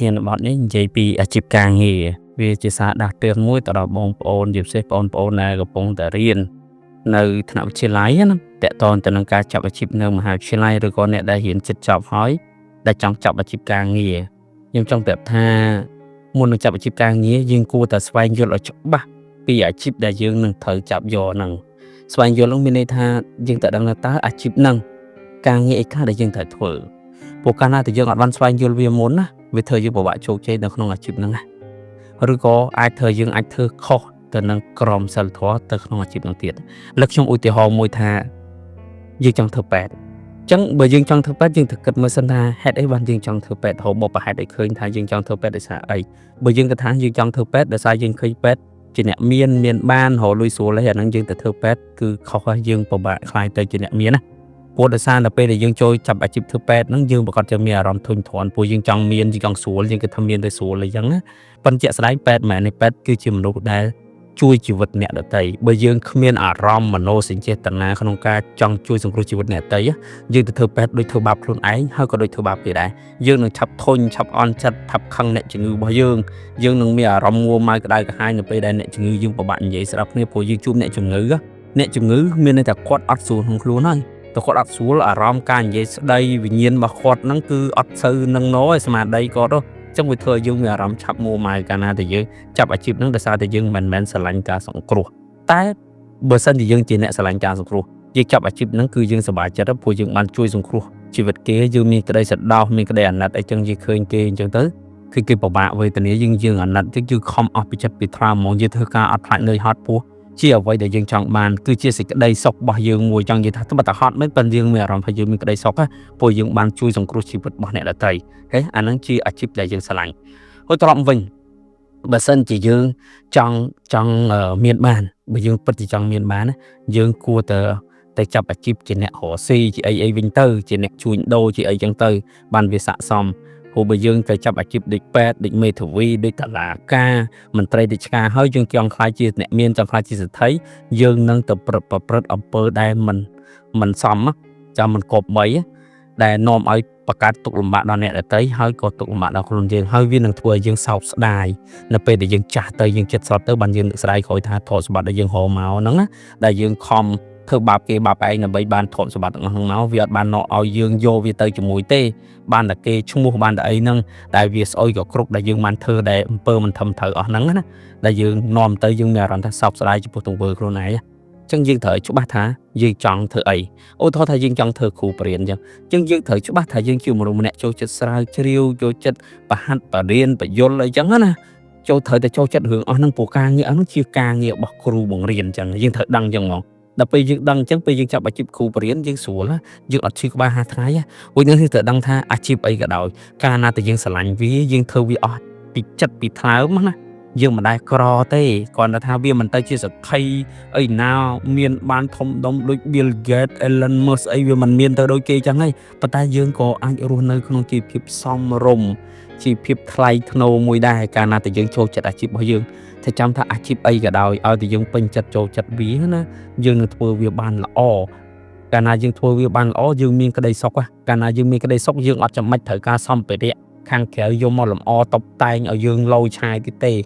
ធានបទនេះនិយាយពីអាជីពការងារវាជាសារដាស់តឿនមួយទៅដល់បងប្អូនជាពិសេសបងប្អូនដែលកំពុងតែរៀននៅថ្នាក់វិទ្យាល័យណាតកតងទៅនឹងការចាប់អាជីពនៅមហាវិទ្យាល័យឬក៏អ្នកដែលរៀនជិតចប់ហើយដែលចង់ចាប់អាជីពការងារខ្ញុំចង់ប្រាប់ថាមុននឹងចាប់អាជីពការងារយើងគួរតែស្វែងយល់ឲ្យច្បាស់ពីអាជីពដែលយើងនឹងត្រូវចាប់យកហ្នឹងស្វែងយល់ហ្នឹងមានន័យថាយើងត្រូវដឹងថាតើអាជីពហ្នឹងការងារអីខ្លះដែលយើងត្រូវធ្វើព្រោះកាលណាតែយើងអត់បានស្វែងយល់វាមុនណាវាធ្វើយើងពិបាកជោគជ័យនៅក្នុងអាជីពហ្នឹងណាឬក៏អាចធ្វើយើងអាចធ្វើខុសទៅនឹងក្រមសីលធម៌ទៅក្នុងអាជីពហ្នឹងទៀតលើកខ្ញុំឧទាហរណ៍មួយថាយើងចង់ធ្វើពេទ្យអញ្ចឹងបើយើងចង់ធ្វើពេទ្យយើងត្រូវគិតមើលសិនថាហេតុអីបានយើងចង់ធ្វើពេទ្យរហូតបបហេតុឲ្យឃើញថាយើងចង់ធ្វើពេទ្យដោយសារអីបើយើងគិតថាយើងចង់ធ្វើពេទ្យដោយសារយើងឃើញពេទ្យជាអ្នកមានមានបានរកលុយស្រួលហើយអាហ្នឹងយើងទៅធ្វើពេទ្យគឺខុសហើយយើងពិបាកខ្លាយទៅជាអ្នកមានណាព្រោះដោយសារតែពេលដែលយើងចូលចាប់អាជីពធ្វើពេទ្យហ្នឹងយើងប្រាកដជាមានអារម្មណ៍ធុញទ្រាន់ព្រោះយើងចង់មានយើងចង់ស្រួលយើងគិតថាមានទៅស្រួលអីចឹងណាប៉ុន្តែជាក់ស្ដែងពេទ្យមិនមែនទេពេទ្យគឺជាមនុស្សដែលជួយជីវិតអ្នកដទៃបើយើងគ្មានអារម្មណ៍មនោសញ្ចេតនាក្នុងការចង់ជួយសង្គ្រោះជីវិតអ្នកដទៃយើងទៅធ្វើពេទ្យដូចធ្វើបាបខ្លួនឯងហើយក៏ដូចធ្វើបាបគេដែរយើងនឹងឆាប់ធុញឆាប់អន់ចិត្តឆាប់ខឹងអ្នកជំងឺរបស់យើងយើងនឹងមានអារម្មណ៍មួម៉ៅក្តៅក្រហាយនៅពេលដែលអ្នកជំងឺយើងពិបាកនិយាយស្ដាប់គ្នាព្រោះយើងជួបអ្នកជំងឺអ្នកជំងឺមានន័យថាគាត់អត់ស្រួលក្នុងខ្លួនហើយតែគាត់អត់ស្រួលអារម្មណ៍ការនិយាយស្ដីវិញ្ញាណរបស់គាត់ហ្នឹងគឺអត់សូវនឹងណឯស្មារតីគាត់ទេចឹងវាធ្វើឲ្យយើងមានអារម្មណ៍ឆាប់មួម៉ៅកាលណាតែយើងចាប់អាជីពហ្នឹងដោយសារតែយើងមិនមែនស្រឡាញ់ការសង្គ្រោះតែបើសិនជាយើងជាអ្នកស្រឡាញ់ការសង្គ្រោះយើងចាប់អាជីពហ្នឹងគឺយើងសប្បាយចិត្តព្រោះយើងបានជួយសង្គ្រោះជីវិតគេយើងមានក្តីសន្តោសមានក្តីអាណិតអីចឹងយើងឃើញគេអញ្ចឹងទៅគឺគេពិបាកវេទនាយើងយើងអាណិតចឹងយើងខំអស់ពីចិត្តពីថ្លើមហ្មងយើងធ្វើការអត់ខ្លាចនឿយហត់ពោះជាអ្វីដែលយើងចង់បានគឺជាសេចក្តីសុខរបស់យើងមួយចង់និយាយថាត្បិតតែហត់មែនប៉ុន្តែយើងមានអារម្មណ៍ថាយើងមានក្តីសុខព្រោះយើងបានជួយសង្គ្រោះជីវិតរបស់អ្នកដទៃហេអាហ្នឹងជាអាជីពដែលយើងស្រឡាញ់ហើយត្រឡប់មកវិញបើសិនជាយើងចង់ចង់មានបានបើយើងពិតជាចង់មានបានយើងគួរតែទៅចាប់អាជីពជាអ្នករកស៊ីជាអីអីវិញទៅជាអ្នកជួញដូរជាអីចឹងទៅបានវាស័ក្តិសមព្រោះបើយើងទៅចាប់អាជីពដូចពេទ្យដូចមេធាវីដូចតឡាការមន្ត្រីរាជការហើយយើងចង់ក្លាយជាអ្នកមានចង់ក្លាយជាសេដ្ឋីយើងនឹងទៅប្រព្រឹត្តអំពើដែលមិនសមចាំមិនគប្បីដែលនាំឲ្យបង្កើតទុក្ខលំបាកដល់អ្នកដទៃហើយក៏ទុក្ខលំបាកដល់ខ្លួនយើងហើយវានឹងធ្វើឲ្យយើងសោកស្ដាយនៅពេលដែលយើងចាស់ទៅយើងចិត្តសតទៅបានយើងនឹកស្ដាយក្រោយថាទ្រព្យសម្បត្តិដែលយើងរកមកហ្នឹងណាដែលយើងខំធ្វើបាបគេបាបឯងដើម្បីបានទ្រព្យសម្បត្តិទាំងអស់ហ្នឹងមកវាអត់បាននាំឲ្យយើងយកវាទៅជាមួយទេបានតែគេឈ្មោះបានតែអីហ្នឹងដែលវាស្អុយក៏គ្រប់ដែលយើងបានធ្វើដែលអំពើមិនធំត្រូវអស់ហ្នឹងណាដែលយើងនាំទៅយើងមានអារម្មណ៍ថាសោកស្ដាយចំពោះទង្វើខ្លួនឯងចឹងយើងត្រូវច្បាស់ថាយើងចង់ធ្វើអីឧទាហរណ៍ថាយើងចង់ធ្វើគ្រូបរិញ្ញាអញ្ចឹងយើងត្រូវច្បាស់ថាយើងជាមនុស្សម្នាក់ចូលចិត្តស្រាវជ្រាវចូលចិត្តបហាត់បរៀនបយលអីចឹងណាចូលត្រូវតែចូលចិត្តរឿងអស់ហ្នឹងព្រោះការងារអស់ហ្នឹងជាការងាររបស់គ្រូបង្រៀនអញ្ចឹងយើងត្រូវដឹងអញ្ចឹងហ្មងដល់ពេលយើងដឹងអញ្ចឹងពេលយើងចាប់អាជីពគ្រូបរិញ្ញាយើងស្រួលយើងអត់ឈឺក្បាលហាថ្ងៃព្រោះយើងត្រូវដឹងថាអាជីពអីក៏ដោយកាលណាតែយើងស្រឡាញ់វាយើងធ្វើវាអស់ពីចិត្តពីថ្លើមណាយើងមិនដែលក្រទេគ្រាន់តែថាវាមិនទៅជាសទ្ធិអីណាមានបានធំដុំដូច Bill Gates Elon Musk អីវាមិនមានទៅដូចគេចឹងហីប៉ុន្តែយើងក៏អាចរស់នៅក្នុងជីវភាពសមរម្យជីវភាពថ្លៃថ្នូរមួយដែរកាលណាតែយើងចូលចិត្តអាជីពរបស់យើងតែចាំថាអាជីពអីក៏ដោយឲ្យតែយើងពេញចិត្តចូលចិត្តវាណាយើងនឹងធ្វើវាបានល្អកាលណាយើងធ្វើវាបានល្អយើងមានក្តីសុខកាលណាយើងមានក្តីសុខយើងអត់ចាំបាច់ត្រូវការសម្ភារៈខាងក្រៅយកមកលម្អតុបតែងឲ្យយើងឡូយឆាយទៀតទេ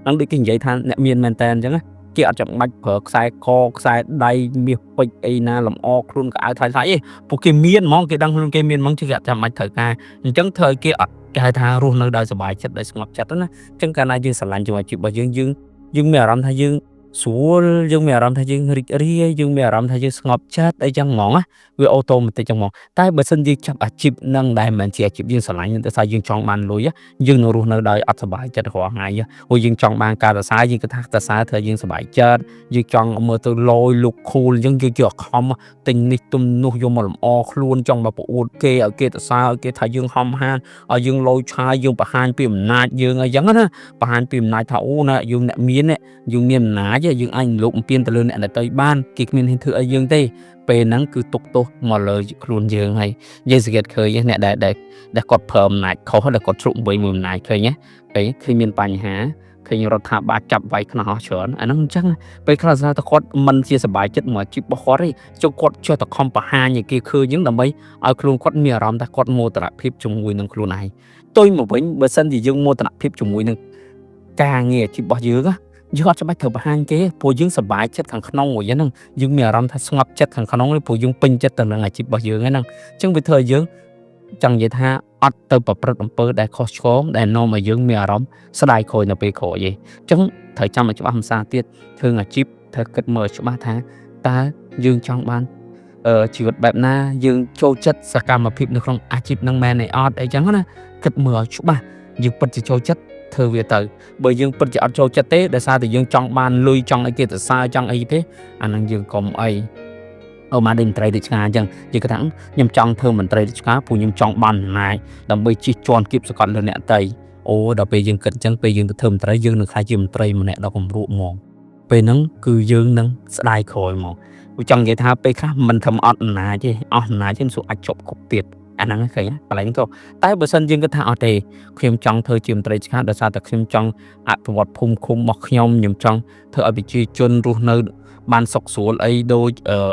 ហ្នឹងដូចគេនិយាយថាអ្នកមានមែនតើអញ្ចឹងណាគេអត់ចាំបាច់ប្រើខ្សែកខ្សែដៃមាសពេជ្រអីណាលម្អខ្លួនកៅអៅថ្លៃថ្លៃទេពួកគេមានហ្មងគេដឹងខ្លួនគេមានហ្មងគេអត់ចាំបាច់ត្រូវការអញ្ចឹងធ្វើឲ្យគេអត់គេហៅថារស់នៅដោយសប្បាយចិត្តដោយស្ងប់ចិត្តណាអញ្ចឹងកាលណាយើងស្រឡាញ់ជាមួយអាជីពរបស់យើងយើងយើងមានអារម្មណ៍ថាយើងស្រួលយើងមានអារម្មណ៍ថាយើងរីករាយយើងមានអារម្មណ៍ថាយើងស្ងប់ចិត្តអីចឹងហ្មងណាវាautomatic ចឹងហ្មងតែបើសិនយើងចាប់អាជីពនឹងដែលមិនមែនជាអាជីពយើងស្រឡាញ់តែថាយើងចង់បានលុយយើងនឹងរស់នៅដោយអត់សប្បាយចិត្តរាល់ថ្ងៃព្រោះយើងចង់បានការសរសើរយើងគិតថាសរសើរធ្វើឲ្យយើងសប្បាយចិត្តយើងចង់មើលទៅលយ look cool អញ្ចឹងយើងជាខំទិញនេះទុំនោះយកមកលម្អខ្លួនចង់មកប្អួតគេឲ្យគេសរសើរឲ្យគេថាយើងហំហានឲ្យយើងលយឆាយយើងបង្ហាញពីអំណាចយើងអីចឹងណាបង្ហាញពីអំណាចថាអូណាយើងអ្នកមានយើងមានអំណាចយើងអាចលោកអំពានទៅលើអ្នកដទៃបានគេគ្មានហ៊ានធ្វើអីយើងទេពេលហ្នឹងគឺទុកទោសមកលើខ្លួនយើងហើយយើងសង្កេតឃើញអ្នកដែលដែលគាត់ប្រើអំណាចខុសដែលគាត់ជ្រុកវិញមួយអំណាចឃើញទេពេលឃើញមានបញ្ហា ឃើញរដ្ឋាភិបាលចាប់វាយខ្នោះអស់ច្រើនអាហ្នឹងអញ្ចឹងពេលខ្លះស្អាតតែគាត់មិនជាសប្បាយចិត្តមួយអាជីពរបស់គាត់ទេចុះគាត់ចេះតែខំបង្ហាញឲ្យគេឃើញអញ្ចឹងដើម្បីឲ្យខ្លួនគាត់មានអារម្មណ៍ថាគាត់មោទនភាពជាមួយនឹងខ្លួនឯងផ្ទុយមកវិញបើសិនជាយើងមោទនភាពជាមួយនឹងការងារអាជីពរបស់យើងណាយើងអត់ចាំបាច់ត្រូវបង្ហាញគេព្រោះយើងសប្បាយចិត្តខាងក្នុងមួយហ្នឹងយើងមានអារម្មណ៍ថាស្ងប់ចិត្តខាងក្នុងព្រោះយើងពេញចិត្តទៅនឹងអាជីពរបស់យើងហ្នឹងអញ្ចឹងវាធ្វើឲ្យយើងចង់និយាយថាអត់ទៅប្រព្រឹត្តអំពើដែលខុសឆ្គងដែលនាំឲ្យយើងមានអារម្មណ៍ស្ដាយក្រោយនៅពេលក្រោយទេអញ្ចឹងត្រូវចាំឲ្យច្បាស់ភាសាទៀតធ្វើអាជីពត្រូវគិតមើលឲ្យច្បាស់ថាតើយើងចង់បានជីវិតបែបណាយើងចូលចិត្តសកម្មភាពនៅក្នុងអាជីពហ្នឹងមែនទេអត់អីចឹងណាគិតមើលឲ្យច្បាស់យើងពិតជាចូលចិត្តធ្វើវាទៅបើយើងពិតជាអត់ចូលចិត្តទេដោយសារតែយើងចង់បានលុយចង់ឲ្យគេសរសើរចង់អីទេអាហ្នឹងយើងកុំអីអូម៉ាដូចមន្ត្រីរាជការអញ្ចឹងយើងគិតថាខ្ញុំចង់ធ្វើមន្ត្រីរាជការព្រោះខ្ញុំចង់បានអំណាចដើម្បីជិះជាន់គៀបសង្កត់លើអ្នកដទៃអូដល់ពេលយើងគិតអញ្ចឹងពេលយើងទៅធ្វើមន្ត្រីយើងនឹងក្លាយជាមន្ត្រីម្នាក់ដ៏គំរក់ហ្មងពេលហ្នឹងគឺយើងនឹងស្ដាយក្រោយហ្មងព្រោះចង់និយាយថាពេលខ្លះមិនធ្វើអត់អំណាចទេអស់អំណាចទេមិនស្រួលអាចជាប់គុកទៀតអាហ្នឹងឃើញកន្លែងទៅតែបើសិនយើងគិតថាអត់ទេខ្ញុំចង់ធ្វើជាមន្ត្រីរាជការដោយសារតែខ្ញុំចង់អភិវឌ្ឍភូមិឃុំរបស់ខ្ញុំខ្ញុំចង់ធ្វើឲ្យប្រជាជនរស់នៅបានសុខស្រួលអីដូច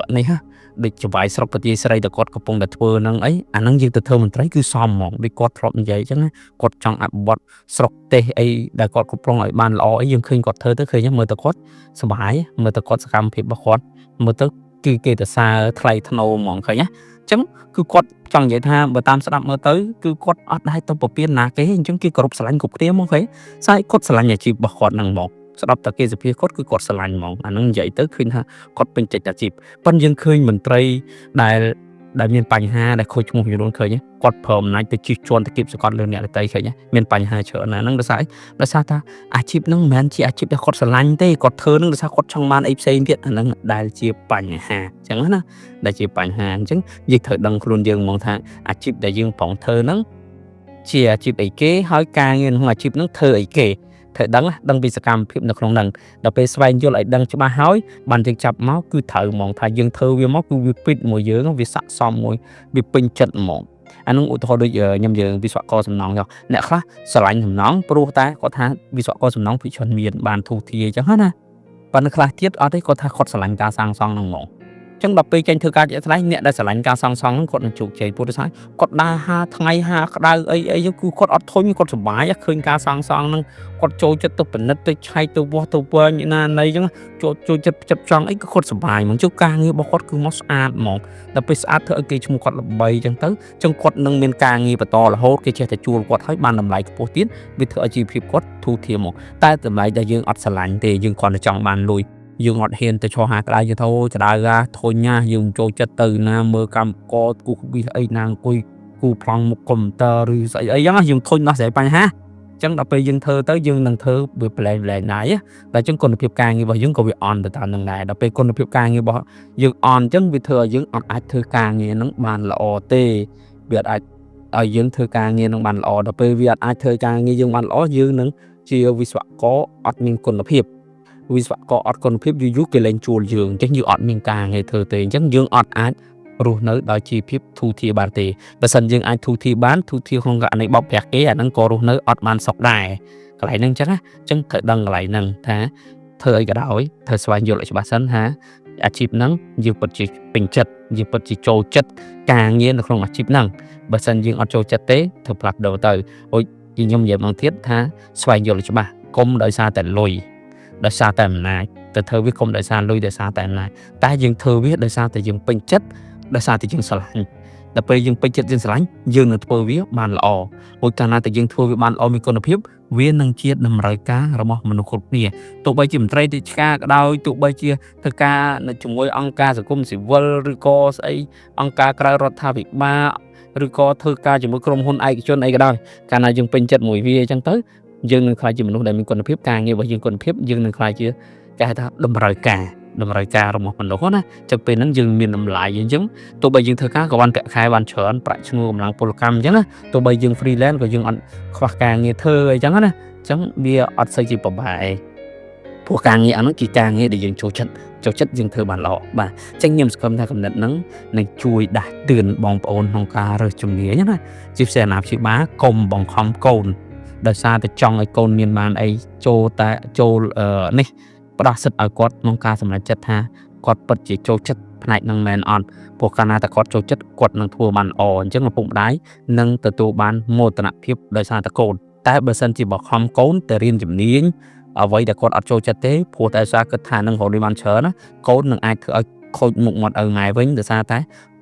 នេះហ่ะដូចចវាយស្រុកពទាស្រីតែគាត់កំពុងតែធ្វើហ្នឹងអីអាហ្នឹងយើងទៅធ្វើមន្ត្រីគឺសមហ្មងដូចគាត់ធ្លាប់និយាយអញ្ចឹងណាគាត់ចង់អភិវឌ្ឍស្រុកទេសអីដែលគាត់កំពុងឲ្យបានល្អអីយើងឃើញគាត់ធ្វើទៅឃើញមើលទៅគាត់សប្បាយមើលទៅគាត់សកម្មភាពរបស់គាត់មើលទៅគឺគេទៅសើថ្លៃថ្នូរហ្មងឃើញណាអញ្ចឹងគឺគាត់ចង់និយាយថាបើតាមស្ដាប់មើលទៅគឺគាត់អត់ដែរទៅពពានណាគេអញ្ចឹងគេគោរពស្រឡាញ់គ្រប់គ្នាហ្មងឃើញស្អែកគាត់ស្រឡាញ់អាជីពរបស់គាត់ហ្នឹងហ្មងស្ដាប់តែគេសភាគាត់គឺគាត់ស្រឡាញ់ហ្មងអាហ្នឹងនិយាយទៅឃើញថាគាត់ពេញចិត្តអាជីពប៉ុន្តែយើងឃើញមន្ត្រីដែលមានបញ្ហាដែលខូចឈ្មោះយល់ឃើញគាត់ប្រើអំណាចទៅជិះជាន់ទៅគៀបសង្កត់លើអ្នកដទៃឃើញមានបញ្ហាច្រើនណាស់ហ្នឹងដោយសារដោយសារថាអាជីពហ្នឹងមិនមែនជាអាជីពដែលគាត់ស្រឡាញ់ទេគាត់ធ្វើហ្នឹងដោយសារគាត់ចង់បានអីផ្សេងទៀតអាហ្នឹងដែលជាបញ្ហាអញ្ចឹងណាដែលជាបញ្ហាអញ្ចឹងយើងត្រូវដឹងខ្លួនយើងហ្មងថាអាជីពដែលយើងប្រងធ្វើហ្នឹងជាអាជីពអីគេហើយការងារក្នុងអាជីពហ្នឹងធ្វើអីគេត្រូវដឹងពីសកម្មភាពនៅក្នុងហ្នឹងដល់ពេលស្វែងយល់ឲ្យដឹងច្បាស់ហើយបានយើងចាប់មកគឺត្រូវហ្មងថាយើងធ្វើវាមកគឺវាពិតមួយយើងវាស័ក្តិសមមួយវាពេញចិត្តហ្មងអានោះឧទាហរណ៍ដូចខ្ញុំយើងវិស្វករសំណង់ចុះអ្នកខ្លះស្រឡាញ់សំណង់ព្រោះតែគាត់ថាវិស្វករសំណង់ពិច្រើនមានបានធូរធារអញ្ចឹងណាប៉ុន្តែខ្លះទៀតអត់ទេគាត់ថាគាត់ស្រឡាញ់ការសាងសង់ហ្នឹងហ្មងចឹងដល់ពេលចេញធ្វើការជាក់ស្ដែងអ្នកដែលស្រឡាញ់ការសាងសង់ហ្នឹងគាត់នឹងជោគជ័យព្រោះដោយសារគាត់ដើរហាថ្ងៃហាក្តៅអីអីគឺគាត់អត់ធុញគាត់សប្បាយឃើញការសាងសង់ហ្នឹងគាត់ចូលចិត្តទៅពិនិត្យទៅឆែកទៅវាស់ទៅវែងណាណីចឹងចូលចូលចិត្តផ្ចិតផ្ចង់អីគឺគាត់សប្បាយហ្មងជួការងាររបស់គាត់គឺមកស្អាតហ្មងដល់ពេលស្អាតធ្វើឲ្យគេឈ្មោះគាត់ល្បីចឹងទៅចឹងគាត់នឹងមានការងារបន្តរហូតគេចេះតែជួលគាត់ឲ្យបានតម្លៃខ្ពស់ទៀតវាធ្វើឲ្យជីវភាពគាត់ធូរធារមកតែតម្លៃដែលយើងអត់ស្រឡាញ់ទេយើងគ្រាន់តែចង់បានលុយយើងអត់ហ៊ានទៅឈរហាក្តៅយើងថាអូក្តៅហ่าធុញណាយើងចូលចិត្តទៅណាមើលកម្មករគូសវិសអីណាអង្គុយគូប្លង់មុខកុំព្យូទ័រឬស្អីអីចឹងយើងធុញដោះស្រាយបញ្ហាចឹងដល់ពេលយើងធ្វើទៅយើងនឹងធ្វើវាប្លែកប្លែកណាយតែចឹងគុណភាពការងាររបស់យើងក៏វាអន់ទៅតាមនឹងដែរដល់ពេលគុណភាពការងាររបស់យើងអន់ចឹងវាធ្វើឲ្យយើងអត់អាចធ្វើការងារនឹងបានល្អទេវាអត់អាចឲ្យយើងធ្វើការងារនឹងបានល្អដល់ពេលវាអត់អាចធ្វើការងារយើងបានល្អយើងនឹងជាវិស្វករអត់មានគុណភាពវិស្វករអត់គុណភាពយូរយូរគេលែងជួលយើងអញ្ចឹងយើងអត់មានការងារធ្វើទេអញ្ចឹងយើងអត់អាចរស់នៅដោយជីវភាពធូរធារបានទេបើសិនយើងអាចធូរធារបានធូរធារក្នុងករណីបោកប្រាស់គេអាហ្នឹងក៏រស់នៅអត់បានសុខដែរកន្លែងហ្នឹងអញ្ចឹងណាអញ្ចឹងត្រូវដឹងកន្លែងហ្នឹងថាធ្វើអីក៏ដោយត្រូវស្វែងយល់ឲ្យច្បាស់សិនថាអាជីពហ្នឹងយើងពិតជាពេញចិត្តយើងពិតជាចូលចិត្តការងារនៅក្នុងអាជីពហ្នឹងបើសិនយើងអត់ចូលចិត្តទេធ្វើផ្លាស់ប្ដូរទៅអូយខ្ញុំនិយាយម្ដងទៀតថាស្វែងយល់ឲ្យច្បាស់កុំដោយសារតែលុយដោយសារតែអំណាចទៅធ្វើវាកុំដោយសារលុយដោយសារតែអំណាចតែយើងធ្វើវាដោយសារតែយើងពេញចិត្តដោយសារតែយើងស្រឡាញ់ដល់ពេលយើងពេញចិត្តយើងស្រឡាញ់យើងនឹងធ្វើវាបានល្អព្រោះកាលណាតែយើងធ្វើវាបានល្អមានគុណភាពវានឹងជាតម្រូវការរបស់មនុស្សគ្រប់គ្នាទោះបីជាមន្ត្រីរាជការក៏ដោយទោះបីជាធ្វើការនៅជាមួយអង្គការសង្គមស៊ីវិលឬក៏ស្អីអង្គការក្រៅរដ្ឋាភិបាលឬក៏ធ្វើការជាមួយក្រុមហ៊ុនឯកជនអីក៏ដោយកាលណាយើងពេញចិត្តមួយវាអញ្ចឹងទៅយើងនឹងក្លាយជាមនុស្សដែលមានគុណភាពការងាររបស់យើងគុណភាពយើងនឹងក្លាយជាគេហៅថាតម្រូវការរបស់មនុស្សណាចឹងពេលហ្នឹងយើងមានតម្លៃអញ្ចឹងទោះបីយើងធ្វើការក៏បានប្រាក់ខែបានច្រើនប្រាក់ឈ្នួលកម្លាំងពលកម្មអញ្ចឹងណាទោះបីយើង freelance ក៏យើងអត់ខ្វះការងារធ្វើអីចឹងណាអញ្ចឹងវាអត់សូវជាពិបាកអីព្រោះការងារអាហ្នឹងជាការងារដែលយើងចូលចិត្តចូលចិត្តយើងធ្វើបានល្អបាទអញ្ចឹងខ្ញុំសង្ឃឹមថាកំណត់ហ្នឹងនឹងជួយដាស់តឿនបងប្អូនក្នុងការរើសជំនាញណាជាពិសេសអាណាព្យាបាលកុំបង្ខំកូន ដោយសារតែចង់ឲ្យកូនមានបានអីចូលតែចូលអឺនេះផ្ដោះសិទ្ធិឲ្យគាត់ក្នុងការសម្រេចចិត្តថាគាត់ពិតជាចូលចិត្តផ្នែកហ្នឹងមែនអត់ព្រោះកាលណាតែគាត់ចូលចិត្តគាត់នឹងធ្វើបានល្អអញ្ចឹងឪពុកម្ដាយនឹងទទួលបានមោទនភាពដោយសារតែកូនតែបើសិនជាបខំកូនទៅរៀនជំនាញអ្វីដែលគាត់អត់ចូលចិត្តទេព្រោះតែសារគិតថានឹងរកលុយបានច្រើនណាកូននឹងអាចធ្វើឲ្យខូចមុខមាត់ឪម៉ែវិញដោយសារតែ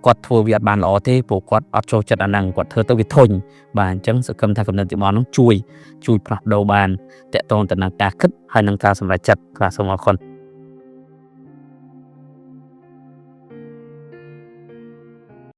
គាត់ធ្វើវាអត់បានល្អទេព្រោះគាត់អត់ចូលចិត្តអាហ្នឹងគាត់ធ្វើទៅវាធុញបាទអញ្ចឹងសង្ឃឹមថាកំណត់យោបល់ហ្នឹងជួយជួយផ្លាស់ប្ដូរបានតកតងទៅនឹងការគិតហើយនឹងការសម្រេចចិត្តបាទសូមអរគុណ។